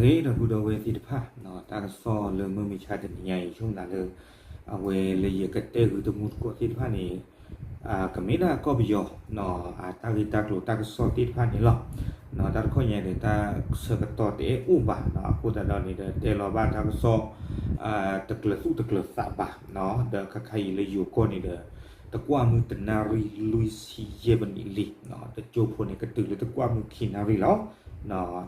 ဂ့ၤ ဒီပုၢ်ဒီဝဲၢ်သ့ၣ်တဖၣ်, တၢ်ကစီၣ်လၢမုၢ်မဆါတနံၤညါအံၤ ဆိကမိၣ်လၢ အဝဲလၢယကတဲဂုာ်တမူတကိးသ့ၣ်တဖၣ်န့ၣ် ကမ့ၢ်ဒၣ်ကီၢ်ပယီၤ တၢ်ဂ့ၢ်တၢ်ကျိၤတၢ်ကစီၣ်သ့ၣ်တဖၣ်န့ၣ်လီၤ. တၢ်တခီညါဒီး တၢ်ဆၢကတီၢ်တအဲၣ်အိၣ်ဘၣ်, အဃိသတးဒီးန့ၣ်ဒီး တဲလီၤဘၣ်တၢ်ကစီၣ် တကျၢၤသူၣ်တကျၢၤသးဘၣ်, ဒီးခဲခါအံၤလၢယိၤကီၢ်န့ၣ်ဒီး တကွၢ်မုၢ်တနၣ်ရံၣ်လွံၢ်ဆံယဲၢ်မံးနံးလံ, တကၠိဖိန့ၣ်ကတုၤလၢတကွၢ်မုၢ်ခံနၣ်ရံၣ်လီၤ.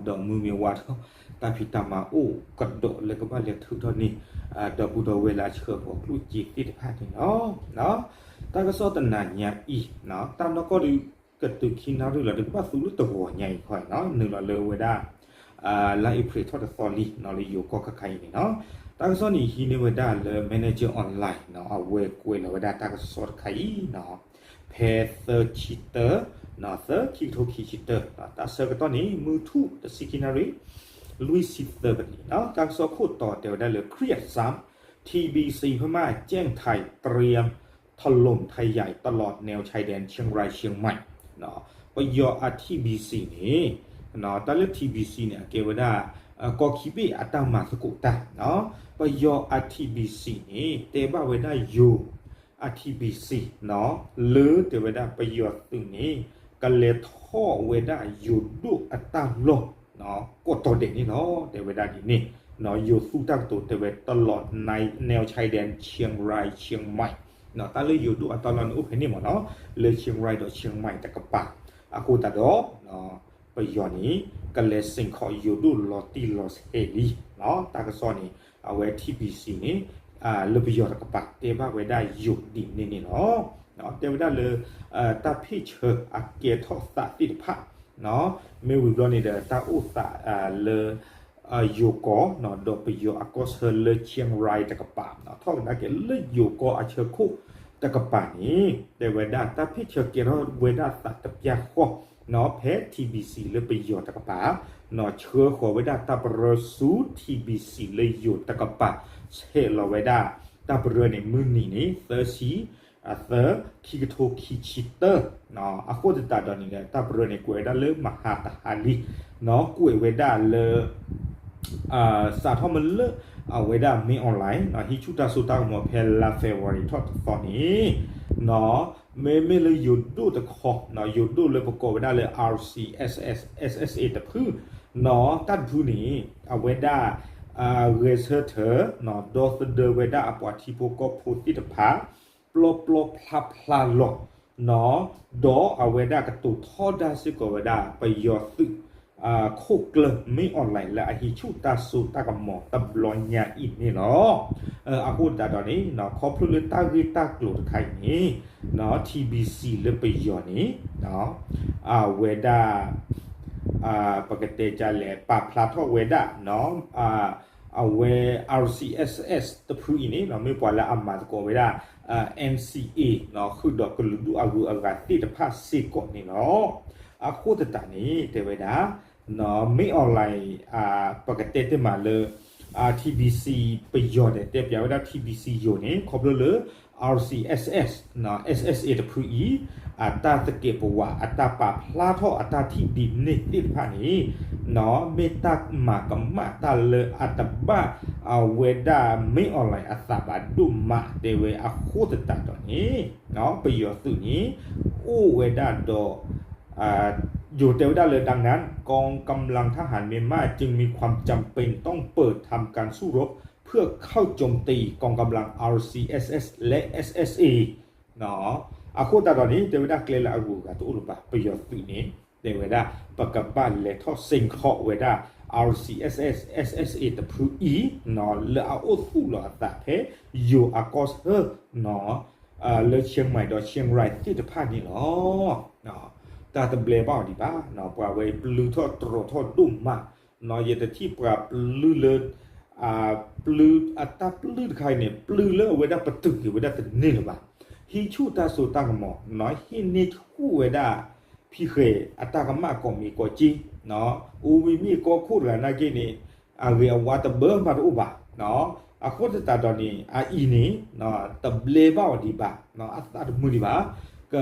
ဒီးမုၢ်မ့ၢ်ဝါထီၣ် တၢ်ဖံးတၢ်မၤအိၣ်ကဒီးလၢကဘၣ်လဲၤထုးထီၣ်န့ၢ် ဒီပုၢ်ဒီဝဲၢ်လၢအဆှၢပှၤကျိၣ်စ့သ့ၣ်တဖၣ်န့ၣ်လီၤ. တၢ်ကစီၣ်တနၤညါအံၤ တၢ်နီၢ်ကီၢ်ဒီး ကတုၤခံနၣ်ရံၣ်လီၤဒီး ကဘၣ်သူလၢတဂီၤညါအံၤခီ, နုာ်လီၤလၢဝဲဒၣ် လါအ့ဖြ့ၣ်ထီၣ်တသီလံ လၢယိၤကီၢ်ခဲခါအံၤန့ၣ်လီၤ. တၢ်ကစီၣ်န့ၣ်ဟံးန့ၢ်ဝဲဒၣ်လၢ Manager Online အဝဲကွဲးလီၤဝဲဒၣ်တၢ်ကစီၣ်တခါအံၤ ဖဲသၢဆံတၢ သၢ ခံကထိခံဆံတၢ တၢ်ဆၢကတီၢ်န့ၣ် မုၢ်ထူၣ်တဆံခံနၣ်ရံၣ် လွံၢ်ဆံသၢမံးနံး, တၢ်ကစီၣ်ခိၣ်တီတဲဝဲဒၣ်လၢ เครียดซ้ำ ทีบีซีพม่าแจ้งไทยเตรียมถล่มไทยใหญ่ตลอดแนวชายแดนเชียงรายเชียงใหม่ ပယီၤအ ทีบีซี န့ၣ် တၢ်လၢ ทีบีซี န့ၣ် အကဲဝဲဒၣ် ကီၢ်ခံဘ့ၣ်အတၢ်မၤသကိးတၢ်, ပယီၤအ ทีบีซี န့ၣ် တဲဘၣ်ဝဲဒၣ်ယိၤ အ ทีบีซี လၢတဲဝဲဒၣ်ပယီၤသုးန့ၣ် ကလဲၤထီၣ်ဝဲဒၣ်ယိၤဒိၣ်အတၢ်လီၢ် ကိးတီၤဒဲးန့ၣ်လီၤ. တဲဝဲဒၣ်ဒ်န့ၣ် ယိၤသူၣ်တၢ်ကတိၤတဲဝဲ ตลอดแนวชายแดนเชียงรายเชียงใหม่ တၢ်လၢယိၤဒိၣ်အတၢ်လီၢ်န့ၣ်အိၣ်ဖဲန့ၣ်မ့ၢ်နီၤ လၢ เชียงราย ဒီး เชียงใหม่ တကပၤ, အဃိသတးဒီး ပယီၤန့ၣ် ကလဲၤစ့ၣ်ခီးယိၤဒိၣ်လီၤတံၢ်လီၤဆဲးလံ. တၢ်ကစီၣ်န့ၣ် အဝဲ ทีบีซี န့ၣ် လၢပယီၤတကပၤ တဲဘၣ်ဝဲဒၣ်ယိၤဒ်န့ၣ်န့ၣ်လီၤ. တဲဝဲဒၣ်လၢ တၢ်ဖ့ၣ်ဆၢအကဲထီၣ်သးသ့ၣ်တဖၣ် မ့ၢ်ဝံၤဘျီန့ၣ်ဒီး တၢ်အိၣ်သးလၢ ယိၤကီၢ် ဒီးပယီၤအကီၢ်ဆၢလၢ เชียงราย တကပၤ ထီၣ်ကဒါက့ၤလၢယိၤကီၢ်အဆၢခိၣ်တကပၤန့ၣ် တဲဝဲဒၣ်တၢ်ဖ့ၣ်ဆၢကဲထီၣ်ဝဲဒၣ်သးတပျၢ်ဃီ ဖဲ ทีบีซี လၢပယီၤတကပၤ ဆှၢဃီၤဝဲဒၣ်တၢ်ပရၢဆူ ทีบีซี လၢယိၤတကပၤ ဆဲးလီၤဝဲဒၣ် တၢ်ပရၢန့ၣ် မုၢ်နံၤန့ၣ် သၢဆံ အသၢ ခံကထိခံဆံတၢ အဃိသတးဒီးန့ၣ် တၢ်ပရၢန့ၣ် ကွဲးဝဲဒၣ်လၢမဟါတဟါလံ ကွဲးဝဲဒၣ်လၢ စးထီၣ်မ့ၢ်လၢ အဝဲဒၣ် မင်းအောင်လှိုင် ဟံးဆူၣ်တၢ်စိတၢ်ကမီၤဖဲလါ February ထီၣ်တသီန့ၣ် မ့မ့ၢ်လၢယိၤဒိၣ်တခီ ယိၤဒိၣ်လၢပကိးဝဲဒၣ်လၢ RCSS SSA တဖု တၢ်တဖုန့ၣ် အဝဲဒၣ် ဂဲၤဆၢထၢၣ် ဒီသဒၢဝဲဒၣ်အပှၤထံဖိကီၢ်ဖိသ့ၣ်တဖၣ် ပျီပျီဖျါဖျါလီၤ ဒီးအဝဲဒၣ်ကတိၤထီဒါစ့ၢ်ကီးဝဲဒၣ် ပယီၤသုး ခိၣ်ကျၢၢ် မင်းအောင်လှိုင် လၢအဟံးဆူၣ်တၢ်စိတၢ်ကမီၤတဘျီညါအံၤန့ၣ်လီၤ. အဃိသတးဒီးန့ၣ် ခီဖျိလၢတၢ်ဂ့ၢ်တၢ်ကျိၤတခါအံၤန့ၣ် ทีบีซี လၢပယီၤန့ၣ် အဝဲဒၣ် ပကတဲဒ်လဲၣ် ပာ်ဖျါထီၣ်ဝဲဒၣ် အဝဲ RCSS တဖုအံၤန့ၣ် မ့ၢ်ပှၤလၢအမၤသကိးဝဲဒၣ် NCA ဃုာ်ဒီးကလုာ်ဒူၣ်အဂုၤအဂၤသ့ၣ်တဖၣ်စ့ၢ်ကီးန့ၣ်လီၤ. အဃိသတးန့ၣ် တဲဝဲဒၣ် မင်းအောင်လှိုင် ပကတဲတ့ၢ်မးလၢ ทีบีซี ပယီၤန့ၣ် တဲပျးဝဲဒၣ် ทีบีซี ယိၤန့ၣ် ခီဖျိလၢ RCSS SSA တဖုအံၤ အတၢ်သကဲးပဝး အတၢ်ပာ်ဖျါထီၣ်အတၢ်ထံၣ်ဒ်န့ၣ်သ့ၣ်တဖၣ်န့ၣ် မ့ၢ်တၢ်မၤကမၣ်တၢ်လၢအတဘၣ် အဝဲဒၣ် မင်းအောင်လှိုင် အသးဘၣ်ဒိၣ်မး တဲဝဲအဃိသတးဒီးန့ၣ် ပယီၤသုးန့ၣ် အိၣ်ဝဲဒၣ်ဒီး ယိၤတဲဝဲဒၣ်လၢ ดังนั้น กองกำลังทหารเมียนมาจึงมีความจำเป็นต้องเปิดทำการสู้รบเพื่อเข้าโจมตีกองกำลัง RCSS และ SSA အဃိသတးဒီးန့ၣ် တဲဝဲဒၣ်ကျဲလၢအဂုၤအဂၤတအိၣ်လၢၤဘၣ် ပယီၤသုးန့ၣ် တဲဝဲဒၣ် ပကဘၣ်လဲၤထီၣ်စ့ၣ်ခီးဝဲဒၣ် RCSS SSA တဖုအံၤ လၢအအိၣ်သူၣ်လီၤအသးဖဲ ယိၤအကီၢ်ဆၢ လၢ เชียงใหม่ ဒီး เชียงราย သ့ၣ်တဖၣ်န့ၣ်လီၤ. တၢ်တဘျဲဘၣ်အီၤဒံးဘၣ် ပှၤဝဲပျုၢ်ထီၣ်တြီၤထီၣ်ဒိၣ်မး ယတထံၣ်ပှၤပျုၢ်လၢ ပျုၢ်အတၢ်ပျုၢ်တခါအံၤန့ၣ် ပျုၢ်လၢအဝဲဒၣ်ပတုာ်က့ၤဝဲဒၣ်တန့ၢ်လၢၤဘၣ်. ဟံးဆူၣ်တၢ်စိတၢ်ကမီၤ ဟံးန့ၢ်ဆူၣ်ဝဲဒၣ် ဖံဃဲၤအတၢ်ကမၣ်ကိးမံၤကိးက့ အိၣ်ဝံၤမ့ၢ်ကီၢ်ခိၣ်တဂၤနာ်က့န့ၣ် အဂ့ၤအဝါတဘၢမးတအိၣ်ဘၣ်. အဃိသတးဒီးန့ၣ် အအံၤန့ၣ် တဘျဲဘၣ်အီၤဒံးဘၣ် အသးတမုာ်ဒံးဘၣ် က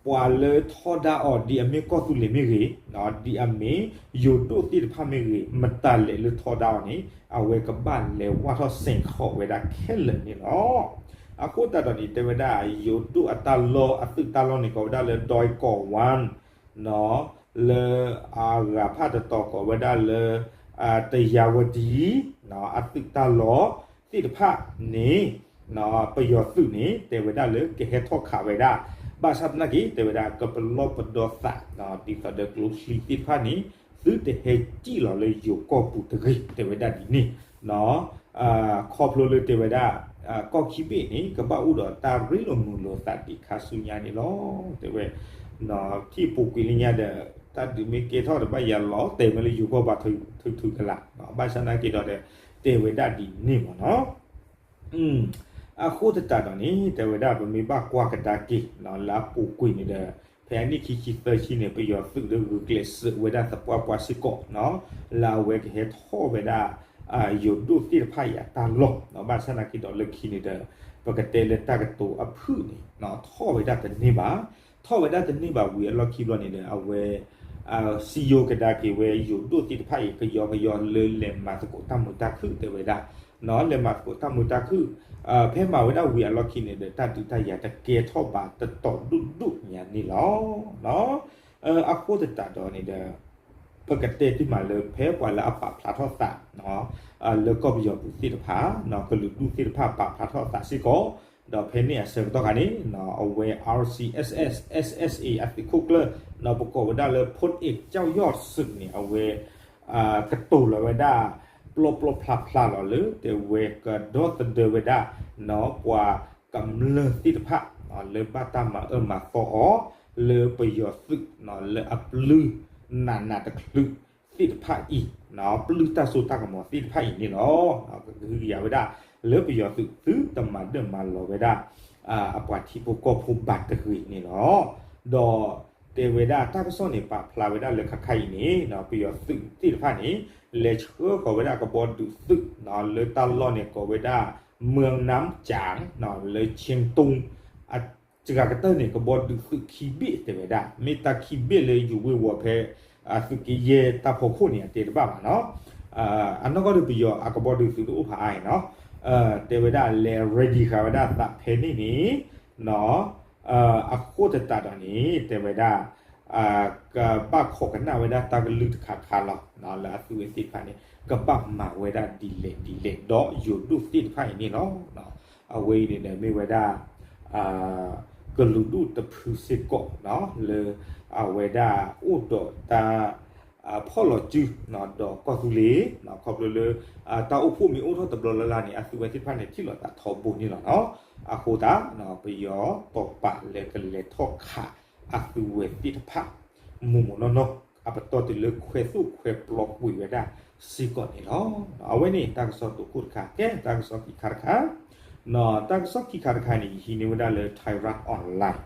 ပှၤလၢထီဒါအီၤ ဒ်အမ့ၢ်ကီၢ်သူလ့ၤမ့ၢ်ဂ့ၤ, ဒ်အမ့ၢ်ယိၤဒိၣ်သ့ၣ်တဖၣ်မ့ၢ်ဂ့ၤ, မတၤလဲၣ်လၢထီဒါအီၤန့ၣ် အဝဲကဘၣ်လဲၤဝၢ်ထီၣ်စဲးခီးဝဲဒၣ်ခဲလၢာ်န့ၣ်လီၤ. အဃိသတးဒီးန့ၣ် တဲဝဲဒၣ် ယိၤဒိၣ်အတၢ်လီၢ် အသုးတၢ်လီၢ်န့ၣ် ကိးဝဲဒၣ်လၢ ဒွဲကီၢ်ဝၣ် လၢအဂၤဖၣ်တတီၤကိးဝဲဒၣ်လၢ တယၤဝတံၤ အသုးတၢ်လီၢ်သ့ၣ်တဖၣ်န့ၣ် ပယီၤသုးန့ၣ် တဲဝဲဒၣ်လၢကဟဲထီၣ်ခးဝဲဒၣ်, ဘၣ်ဆၣ်သနာ်က့ တဲဝဲဒၣ်ကပလီၢ်ပဒီသး ဒ်သိးဒီးကျိချံသ့ၣ်တဖၣ်န့ၣ် သုတဟဲစံၣ်လီၤလၢယိၤကီၢ်ပူၤတဂ့ၤ တဲဝဲဒၣ်ဒ်န့ၣ် ခီဖျိလၢတဲဝဲဒၣ် ကီၢ်ခံဘ့ၣ်န့ၣ် ကဘၣ်အိၣ်ဒီးတၢ်ရ့လိာ်မုာ်လိာ်သးဒံးခါဆူညါန့ၣ်လီၤ. တဲဝဲ ထံၣ်ပူၤကွံာ်လၢညါဒီး တၢ်ဒုးမ့ၢ်ကဲထီၣ်ဒီးဘၣ်ယၤလီၤ တဲမ့ၢ်လၢယိၤကီၢ်ပူၤထုထုကလာ် ဘၣ်ဆၣ်သနာ်က့ဒီး တဲဝဲဒၣ်ဒ်န့ၣ်မ့ၢ်နီၤ အဃိသတးဒီးန့ၣ် တဲဝဲဒၣ်ပမ့ၢ်ဘၣ်ကွၢ်ကဒါက့ၤ လၢအပူၤကွံာ်န့ၣ်ဒီး ဖဲအနံၣ်ခံဆံသၢဆံန့ၣ် ပယီၤသုးဒီးဂုာ်ကျဲးစၢးဝဲဒၣ်သပှၢ်ပှၢ်စ့ၢ်ကီး လၢအဝဲကဟဲထီၣ်ဝဲဒၣ် ယိၤဒိၣ်သ့ၣ်တဖၣ်အံၤအတၢ်လီၢ် ဘၣ်ဆၣ်သနာ်က့ဒီးလၢခံန့ၣ်ဒီး ပကတဲလၢတၢ်ကတိၤအဖုၣ်န့ၣ် ထီၣ်ဝဲဒၣ်တန့ၢ်ဘၣ်, ထီၣ်ဝဲဒၣ်တန့ၢ်ဘၣ်ဝံၤအလီၢ်ခံဘျီန့ၣ်ဒီး အဝဲ စံယိၤကဒါက့ၤဝဲယိၤဒိၣ်သ့ၣ်တဖၣ်အံၤ ကယီကယီလၢလဲၤမၤသကိးတၢ်မုာ်တၢ်ခုၣ်တဲဝဲဒၣ်, လဲၤမၤသကိးတၢ်မုာ်တၢ်ခုၣ် ဖဲမၤဝဲဒၣ်ဝံၤအလီၢ်ခံန့ၣ်ဒီး တၢ်ဒုးတၢ်ယၤတကဲထီၣ်ဘၣ်တတီၤဒိၣ်ဒိၣ်ညါန့ၣ်လီၤ. အဃိသတးဒီးန့ၣ်ဒီး ပကတဲတ့ၢ်မးလၢဖဲပှၤလၢအပာ်ဖျါထီၣ်သး လၢကီၢ်ပယီၤပူၤသ့ၣ်တဖၣ် ကလုာ်ဒူၣ်သ့ၣ်တဖၣ်ပာ်ဖျါထီၣ်သးစ့ၢ်ကီး, ဒီးဖဲန့ၣ်အဆၢကတီၢ်ခါန့ၣ် အဝဲ RCSS SSA အသုးခိၣ်ကျၢၢ် ပကိးဝဲဒၣ်လၢ ဖိတ့ၣ်ကၠီၣ်ယီၢ်စုးန့ၣ် အဝဲ ကတိၤလီၤဝဲဒၣ် ပျီပျီဖျါဖျါလီၤလၢ တဲဝဲကဒီသဒၢဝဲဒၣ် ပှၤကမျၢၢ်သ့ၣ်တဖၣ် လၢဘၣ်တၢ်မၤအၢမၤသီအီၤ လၢပယီၤသုး လၢအပျုၢ်နးနးတချုးသ့ၣ်တဖၣ်အံၤ ပျုၢ်တၢ်စိတၢ်ကမီၤသ့ၣ်တဖၣ်အံၤန့ၣ်လီၤ. ကကဟုကယာ်ဝဲဒၣ် လၢပယီၤသုးသုတမၤဒၢၣ်မၤလီၤဝဲဒၣ် အပှၤထံဖိကီၢ်ဖိဘၣ်တဂ့ၤန့ၣ်လီၤ. ဒီးတဲဝဲဒၣ်တၢ်ကစီၣ်န့ၣ် ပာ်ဖျါဝဲဒၣ်လၢခါခါအံၤန့ၣ် ပယီၤသုးသ့ၣ်တဖၣ်န့ၣ် လဲၤဆှၢဃီၤဝဲဒၣ်ကဘီဒုးသုး လၢတၢ်လီၢ်န့ၣ် ကိးဝဲဒၣ် မၢနၢမ်ကၠၣ် လၢခၠ့ၣ်တူၣ် အစှၤကတၢၢ်န့ၣ် ကဘီဒုးသုးခံဘ့ၣ်တဲဝဲဒၣ် မ့ၢ်တၢ်ခံဘ့ၣ်လၢယူၤဝ့ၤဝီၤဖဲ သုးက့ယဲၢ်တၢ်ဖီခိၣ်န့ၣ် အတဲတဘၣ်ဘၣ်နီၤ. အနီၢ်ကီၢ်ဒီးပယီၤအကဘီဒုးသုးတအိၣ်ဖးအါအံၤနီၤ. တဲဝဲဒၣ်လဲၤ ready ဃာ်ဝဲဒၣ်သးဖဲန့ၣ်န့ၣ် အဃိသတးဒီးန့ၣ် တဲဝဲဒၣ် ကဘၣ်ခိးကနၣ်ဝဲဒၣ်တၢ်ကလုၢ်တခါခါလီၤ လၢအသုးဝဲသ့ၣ်တဖၣ်န့ၣ် ကဘၣ်မၤဝဲဒၣ်ဒ်လဲၣ်ဒ်လဲၣ် ဒီးယိၤဒိၣ်သ့ၣ်တဖၣ်အံၤန့ၣ်လီၤ. အဝဲအံၤန့ၣ်ဒီးမ့ၢ်ဝဲဒၣ် ကလုာ်ဒူၣ်တဖုစ့ၢ်ကီး လၢအဝဲဒၣ်အိၣ်ဒီးတၢ် ဖီၣ်လီၤစု ဒီးကီၢ်သူလ့ၤ ခီဖျိလၢ တၢ်အိၣ်ဖှိၣ်မ့ၢ်အိၣ်ထီၣ်တဘျီလၢ်လၢ်န့ၣ် အသုးဝဲသ့ၣ်တဖၣ်န့ၣ် ထံၣ်လိာ်သးထီဘိန့ၣ်လီၤနီၤ. အဃိသတး ပယီၤတီၢ်ပာ်လၢကလဲၤထီၣ်ခးအသုးဝဲသ့ၣ်တဖၣ် မိၢ်မိၢ်နီၢ်နီၢ် အပတီၢ်တုၤလၢခွဲးသူၣ်ခွဲးပျီကွံာ်ဝဲဒၣ်စ့ၢ်ကီးန့ၣ်လီၤ. အဝဲန့ၣ် တၢ်ကစီၣ်ဒိခိၣ်တခါ ကဲ တၢ်ကစီၣ်ခံခါတခါ တၢ်ကစီၣ်ခံခါတခါန့ၣ် ယဟံးန့ၢ်ဝဲဒၣ်လၢ Thairath Online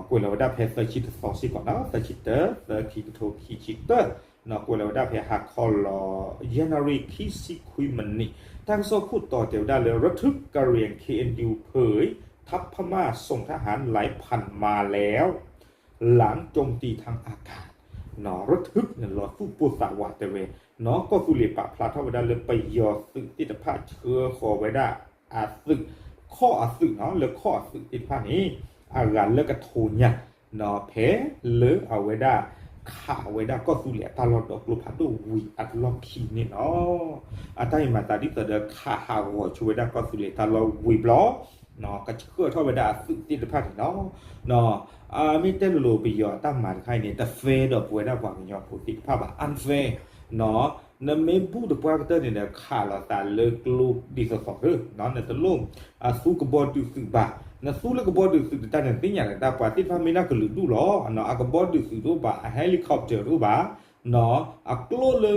ကွဲးလီၤဝဲဒၣ်ဖဲသၢဆံတသီစ့ၢ်ကီးနီၤ သၢဆံတၢ သၢခံကထိခံဆံတၢ ကွဲးလီၤဝဲဒၣ်ဖဲဟါခီလီၤ ယဲၢ်နၣ်ရံၣ်ခံဆံခွံမံးနံး တၢ်ကစီၣ်ခိၣ်တီတဲဝဲဒၣ်လၢ ระทึกกะเหรี่ยง เคเอ็นยู เผย ทัพพม่าส่งทหารหลายพันมาแล้ว หลังโจมตีทางอากาศ ระทึก န့ၣ်လီၤသူၣ်ပိၢ်သးဝးတဲဝဲ ကီၢ်သူလ့ၤပာ်ဖျါထီၣ်ဝဲဒၣ်လၢပယီၤသုးသ့ၣ်တဖၣ်ဆှၢဃီၤဝဲဒၣ်အသုး ခီၣ်အသုးနီၤ လၢခီၣ်အသုးသ့ၣ်တဖၣ်န့ၣ် အဂၤလၢကထိညါ ဖဲလၢအဝဲဒၣ် ခးဝဲဒၣ်ကီၢ်သူလ့ၤအတၢ်လီၢ်ဒီးကျိဖးဒိၣ်ဝံၤအလီၢ်ခံန့ၣ်လီၤ. အတၢ်အံၤမၤသးဒ်သိးဒီးခးဟးဂီၤဆိဝဲဒၣ်ကီၢ်သူလ့ၤတၢ်လီၢ်ဝံၤဘျီ ကဆှၢထီၣ်ဝဲဒၣ်အသုးသ့ၣ်တဖၣ်န့ၣ်လီၤ. မ့ၢ်တဲလိၤလိၤပယီၤအတၢ်မၤတခါအံၤန့ၣ် တ fair ဒီးပဝဲဒၣ်ပှၤကညီဖိသ့ၣ်တဖၣ်ဘၣ် unfair နမ့ၢ်ဘူၣ်တပှၢ်ကတၢၢ်န့ၣ်ဒီး ခးလိာ်သးလၢကျိဒ်သိးသိးဧၢ, နတလိၣ်သူကဘီဒုးသုးဘၣ်, နသူလၢကဘီဒုးသုးတတၢ်န့ၣ် သ့ၣ်ညါလၢတၢ် ပှၤသ့ၣ်တဖၣ်မ့ၢ်ဒၣ်ကလုာ်ဒူၣ်လီၤ, အကဘီဒုးသုးတအိၣ်ဘၣ်, အ helicopter တအိၣ်ဘၣ်, အကျိလၢ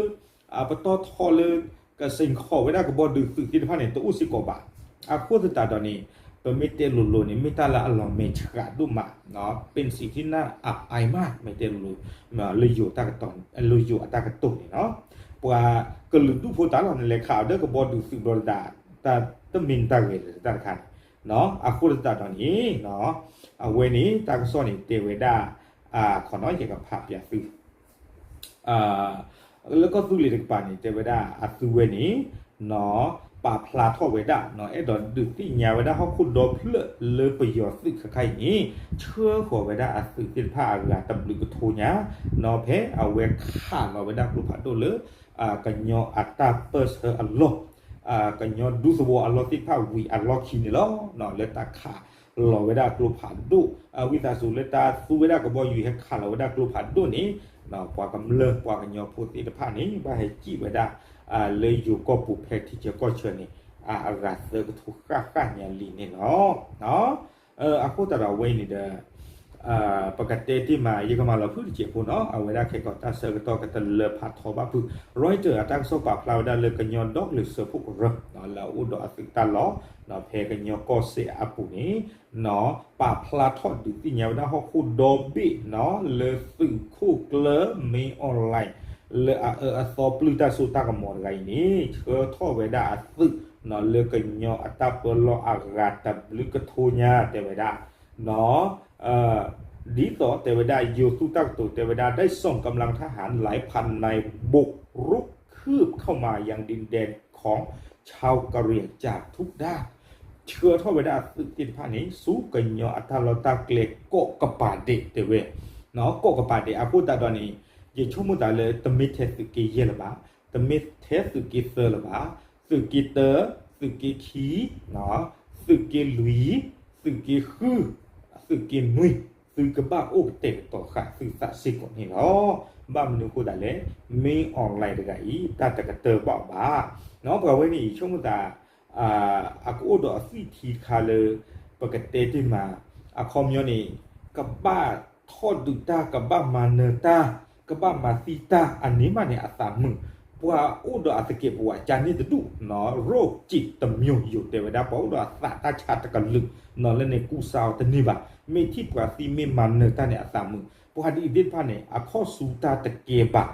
ပတီၢ်ထီလၢ ကစ့ၢ်ခီးဝဲဒၣ်ကဘီဒုးသုးသ့ၣ်တဖၣ်န့ၣ် တအိၣ်စ့ၢ်ကီးဘၣ်. အဃိသတးဒီးန့ၣ် ပမ့ၢ်တဲလိၤလိၤန့ၣ် မ့ၢ်တၢ်လၢအလီၤမဲာ်ဆှးဒိၣ်မး, ပ့ၣ်စံးထံနၢ်အအါမး မ့ၢ်တဲလိၤလိၤ လၢယိၤအတၢ်ကတိၤ, လၢယိၤအတၢ်ကတိၤန့ၣ်လီၤ. ပှၤကလုာ်ဒူၣ်ဖိတၢ်လီၢ်န့ၣ် လဲၤခးအီၤဒီးကဘီဒုးသုးဘျီတၢ်, တၢ်တမ့ၢ်တၢ်ဂဲၤလၢၤတၢ်တခါန့ၣ် အဃိသတးဒီးန့ၣ် အဝဲန့ၣ် တၢ်ကစီၣ်န့ၣ် တဲဝဲဒၣ် ခီနီၤ ယကဖးပၠးသု လၢကီၢ်သူလ့ၤတကပၤန့ၣ် တဲဝဲဒၣ်အသုဝဲန့ၣ် ပာ်ဖျါထီၣ်ဝဲဒၣ် အဲၣ်ဒိးဒုးသ့ၣ်ညါဝဲဒၣ်ဟီၣ်ခိၣ်ဒီဖျၢၣ်လၢပယီၤသုးခဲခါအံၤန့ၣ် ဆှၢဃီၤဝဲဒၣ်အသုးသ့ၣ်တဖၣ်အဂၤတဘျုးကထိညါ ဖဲအဝဲခးလီၤဝဲဒၣ်ကျိဖးဒိၣ်လၢ ကညီအတၢ်ပၢၢ်ဆၢအလီၢ် ကညီဒူသဝီအလီၢ်သ့ၣ်တဖၣ်ဝံၤအလီၢ်ခံန့ၣ်လီၤ. လၢတၢ်ခးလီၤဝဲဒၣ်ကျိဖးဒိၣ် ဝံသးစူၤလၢတၢ်သူဝဲဒၣ်ကဘီယူၤဟဲခးလီၤဝဲဒၣ်ကျိဖးဒိၣ်န့ၣ် ပှၤကမျၢၢ်ပှၤကညီဖိသ့ၣ်တဖၣ်န့ၣ် ဘၣ်ဟဲစံၣ်ဝဲဒၣ် လၢယိၤကီၢ်ပူၤဖဲထံဆၢကီၢ်ဆၢန့ၣ် အဂၤသၢကထိဃၣ်ဃၣ်ညါလံန့ၣ်လီၤ. အဃိသတးဒီးအဝဲအံၤန့ၣ်ဒီး ပကတဲတ့ၢ်မး ယကမၤလီၤဖုၣ်တစဲးဖိနီၤ အဝဲဒၣ်ခဲကီးတၢ်ဆၢကတီၢ်ကတလၢဖးထီဘၣ်ဖုး Reuters အတၢ်ကစီၣ်ပာ်ဖျါဝဲဒၣ်လၢကညီဒီကလုာ်စၢဖှိၣ်ကရၢ လၢအအိၣ်ဒီးအသုးတၢ်လီၢ် ဖဲကညီကီၢ်စဲၣ်အပူၤန့ၣ် ပာ်ဖျါထီၣ်ဒုးသ့ၣ်ညါဝဲဒၣ်ဟီၣ်ခိၣ်ဒီဘ့ၣ်နီၤ လၢသုးခိၣ်ကျၢၢ် မင်းအောင်လှိုင် လၢအအၢအသီပျုၢ်တၢ်စိတၢ်ကမီၤတဂၤအံၤန့ၣ် ဆှၢထီၣ်ဝဲဒၣ်အသုး လၢကညီအတၢ်ပၢလီၢ်အဂၤတဘျုးကထိညါတဲဝဲဒၣ် ဒ်သိးတဲဝဲဒၣ် ယိၤသူၣ်တၢ်ကတိၤတဲဝဲဒၣ် ได้ส่งกำลังทหารหลายพันนายบุกรุกคืบเข้ามายังดินแดนของชาวกะเหรี่ยงจากทุกด้าน ဆှၢထီၣ်ဝဲဒၣ်အသုးသ့ၣ်တဖၣ်န့ၣ် ဆူကညီအတၢ်လီၢ်တၢ်ကျဲကိးကပၤဒဲးတဲဝဲ ကိးကပၤဒဲး အဃိသတးဒီးန့ၣ် ယဆိကမိၣ်သးလၢတမ့ၢ်ထဲသုးက့ယဲၢ်လၢၤဘၣ်, တမ့ၢ်ထဲသုးက့သၢလၢၤဘၣ်, သုးက့တၢ, သုးက့ခံ, သုးက့လွံၢ်, သုးက့ဃု, သုးက့နွံ, သုကဘၣ်အိၣ်ကတဲာ်ကတီၤဃာ်သုသးစ့ၢ်ကီးန့ၣ်လီၤ. ဘၣ်မနုၤအဃိသတးလဲၣ်, မင်းအောင်လှိုင်တဂၤအံၤ တၢ်တကတၢၢ်ဘၣ်အီၤဘၣ်. ပှၤဝဲန့ၣ်အံၤဆိကမိၣ်သး အကအိၣ်ဒီးအသွံၣ်ထံတခါလၢ ပကတဲတ့ၢ်မး အခီပညီန့ၣ် ကဘၣ်ထီၣ်ဒုးတၢ် ကဘၣ်မၤနၢၤတၢ် ကဘၣ်မၤသံတၢ် အန့ၣ်မးန့ၣ် အသးမုာ်, ပှၤအိၣ်ဒီးအသကဲးပဝးကန့ၣ်တဒူၣ်နီၤ โรคจิตတစ်မျိုး ယိၤတဲဝဲဒၣ် ပှၤအိၣ်ဒီးအသးတၢ်ဆါတကလုာ်နီၤ လၢန့ၣ်ကူစါအီၤတန့ၢ်ဘၣ်, မ့ၢ်ထံၣ်ပှၤသံမ့ၢ်မၤနၢၤတၢ်န့ၣ် အသးမုာ်, ပှၤဒ်အံၤသ့ၣ်တဖၣ်န့ၣ် အခီၣ်ဆူတၢ်တကဲဘၣ်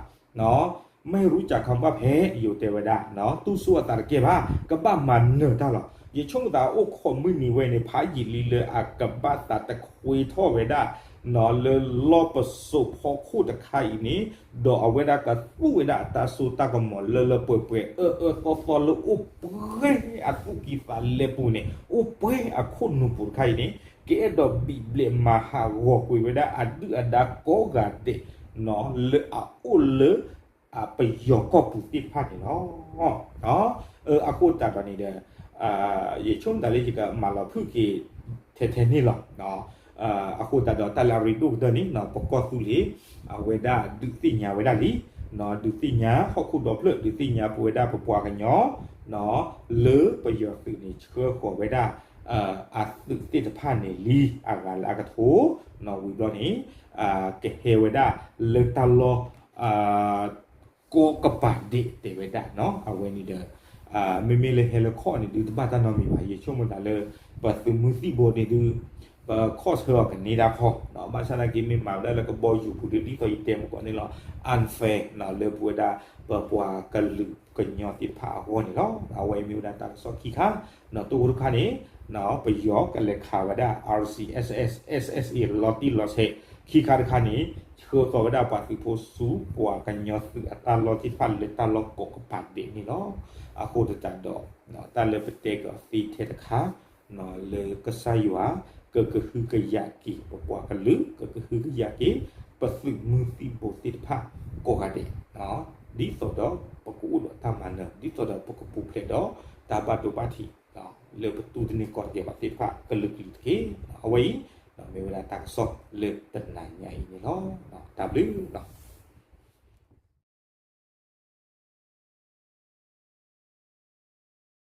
ไม่รู้จักคำว่าแพ้ ယိၤတဲဝဲဒၣ် တူၢ်ဆိအသးတကဲဘၣ် ကဘၣ်မၤနၢၤတၢ်လီၤ. ယဆိကမိၣ်သးအိၣ်ခိးမုၢ်နံၤဝဲန့ၣ် ဖးယံာ်လံလၢအကဘၣ်သးတခွ့ထီၣ်ဝဲဒၣ် လၢလီၢ်ပစိာ်ဖီခိၣ်တခါအံၤန့ၣ် ဒီးအဝဲဒၣ်ကသူၣ်ဝဲဒၣ်အတၢ်စိတၢ်ကမီၤလၢလၢပှဲၤပှဲၤ အၢအၢသီသီလၢအိၣ်ပှဲၤအသူၣ်ကံၢ်သးလဲပူၤန့ၣ် အိၣ်ပှဲၤအခိၣ်နူာ်ပူၤတခါအံၤန့ၣ် ကအဲၣ်ဒိးဘံးဘျဲးမၤဟးဂီၤကွံာ်ဝဲဒၣ်အဒုၣ်အဒါကိးဂၤဒဲး လၢအအိၣ်လၢ ပယီၤကီၢ်ပူၤသ့ၣ်တဖၣ်န့ၣ်လီၤ. အဃိသတးဒီးန့ၣ်ဒီး ယဆိကမိၣ်သးလၢယကမၤလီၤဖုၣ်က့ၤထဲထဲန့ၣ်လီၤ. အဃိသတးဒီးတၢ်လၢအရ့ဒိၣ်ကတၢၢ်န့ၣ် ပကီၢ်သူလ့ၤ အဝဲဒၣ်ဒုးသ့ၣ်ညါဝဲဒၣ်လံ, ဒုးသ့ၣ်ညါဟီၣ်ခိၣ်ဒီဖျၢၣ် ဒုးသ့ၣ်ညါပဝဲဒၣ်ပပှၤကညီ လၢပယီၤသုးန့ၣ် ဆှၢဃီၤဝဲဒၣ် အသုးသ့ၣ်တဖၣ်န့ၣ်လံ အဂၤလၢအကထိ ဝံၤဘျီန့ၣ် ကဟဲဝဲဒၣ်လၢတၢ်လီၢ် ကိးကပၤဒဲးတဲဝဲဒၣ်နီၤ အဝဲန့ၣ်ဒီး မ့မ့ၢ်လၢဟဲလၢခီၣ်န့ၣ်ဒုးတဘၣ်တၢ်နီတမံၤဘၣ် ယဆိကမိၣ်သးလၢ ပသုးမုၢ်သံၣ်ဘိန့ၣ်ဒုး ပခီၣ်ဆၢအီၤကန့ၢ်တၢ်ဖီ ဘၣ်ဆၣ်သနာ်က့မ့ၢ်မၤဝဲဒၣ်လၢကဘီယူၤပူၤဒုး ဒ်သိးယတဲမုၢ်ကီးန့ၣ်လီၤ unfair လၢပဝဲဒၣ် ပပှၤကလုာ်ကညီသ့ၣ်တဖၣ်အဂီၢ်န့ၣ်လီၤ. အဝဲအံၤမ့ၢ်ဝဲဒၣ်တၢ်ကစီၣ်ခံခါ တအိၣ်တခါန့ၣ် ပယီၤကလဲၤခးဝဲဒၣ် RCSS SSA လီၤတံၢ်လီၤဆဲး ခံခါတခါန့ၣ် ဆှၢဃီၤဝဲဒၣ်ပှၤသုးဖိဆူပှၤကညီသုးအတၢ်လီၢ်သ့ၣ်တဖၣ်လၢတၢ်လီၢ်ကိးကပၤဒဲးန့ၣ်လီၤ. အဃိသတးဒီး တၢ်လၢပတဲကီးသ့ထဲတခါ လၢကစၢ်ယွၤ ကကဟုကယာ်က့ၤပပှၤကလုာ် ကကဟုကယာ်က့ၤ ပသုးမုၢ်သံၣ်ဘိသ့ၣ်တဖၣ်ကိးဂၤဒဲး ဒ်သိးဒီးပကအိၣ်ဒီးတၢ်မၤနၢၤ ဒ်သိးဒီးပကပူၤဖျဲးဒီးတၢ်ဘၣ်ဒိဘၣ်ထံး လၢပတူၢ်တန့ၢ်ကီၢ်တကဲဘၣ်သ့ၣ်တဖၣ်ကလုာ်ကလုာ်တက့ၢ်. အဝဲအံၤ မ့ၢ်ဝဲဒၣ်တၢ်ကစီၣ်လၢတနၤညါအံၤန့ၣ်လီၤ. တၢ်ဘျုးလီၤ.